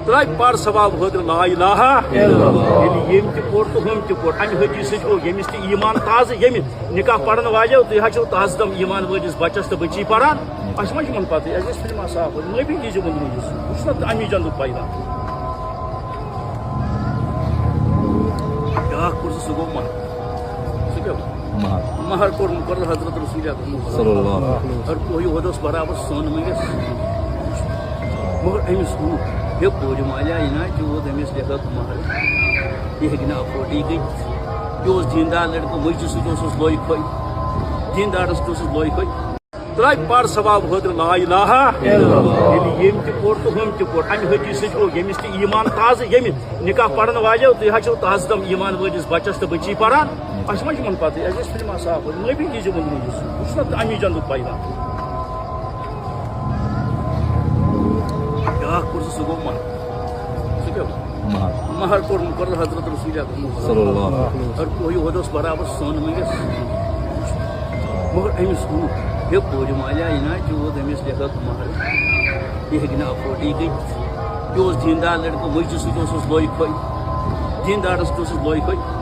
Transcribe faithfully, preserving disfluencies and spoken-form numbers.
ترٛاوِ پَر ثواب خٲطرٕ لا الہ الا اللہ۔ ییٚلہِ ییٚمۍ تہِ پوٚر تہٕ ہُمۍ تہِ پوٚر، اَمہِ حدیث سۭتۍ گوٚو ییٚمِس تہِ ایمان تازٕ، ییٚمہِ نکاح پَرن والیو، تُہۍ حظ چھِو تازٕ دم ایمان وٲلِس بَچَس تہٕ بٔچی پَران۔ اَسہِ ما چھِ یِمَن پَتہٕ، اَسہِ گژھِ فِلمہ صاف ٲسۍ، نٲبی دیٖزیو وۄنۍ وٕنِس۔ وٕچھ نا تہٕ اَمی جنتُک پَیغام۔ بیٛاکھ کوٚر سُہ، سُہ گوٚو مَہر۔ سُہ کیٛاہ؟ مَہر۔ مَہر کوٚر مُقرر حضرت رسول اکرم صلی اللہ علیہ وسلم۔ اور کوہہِ ہُد اوس برابر سۄن مٔنٛگِتھ۔ مگر أمِس ووٚن، ہے کورِ مالیا، یہِ نا تیوٗت أمِس لیکھکھ مَہر، یہِ ہیٚکہِ نہٕ afford یہِ کٔرِتھ۔ یہِ اوس دیٖندار لٔڑکہٕ، مٔسجِد سۭتۍ اوسُس لوے کھوے، دیٖندارَس سۭتۍ اوسُس لوے کھوے۔ ترٛاوِ پَر ثواب خٲطرٕ لا الہ الا اللہ۔ ییٚلہِ ییٚمۍ تہِ پوٚر تہٕ ہُمۍ تہِ پوٚر، اَمہِ حدیث سۭتۍ گوٚو ییٚمِس تہِ ایمان تازٕ، ییٚمہِ نکاح پَرن والیو، تُہۍ حظ چھِو تازٕ دم ایمان وٲلِس بَچَس تہٕ بٔچی پَران۔ اَسہِ ما چھِ یِمَن پَتہٕ، اَسہِ گژھِ فِلمہ صاف ٲسۍ، نٲبی دیٖزیو وۄنۍ وٕنِس۔ وٕچھ نا تہٕ اَمی جنتُک پَیغام۔ بیٛاکھ کوٚر سُہ، سُہ گوٚو مَہر۔ سُہ کیٛاہ؟ مَہر۔ مَہر کوٚر مُقرر حضرت رسول اکرم صلی اللہ علیہ وسلم۔ اور کوہہِ ہُد اوس برابر سۄن مٔنٛگِتھ۔ مگر أمِس ووٚن، ہے کورِ مالیا، یہِ نا تیوٗت أمِس لیکھکھ مَہر، یہِ ہیٚکہِ نہٕ afford یہِ کٔرِتھ۔ یہِ اوس دیٖندار لٔڑکہٕ، مٔسجِد سۭتۍ اوسُس لوے کھوے، دیٖندارَس سۭتۍ اوسُس لوے کھوے۔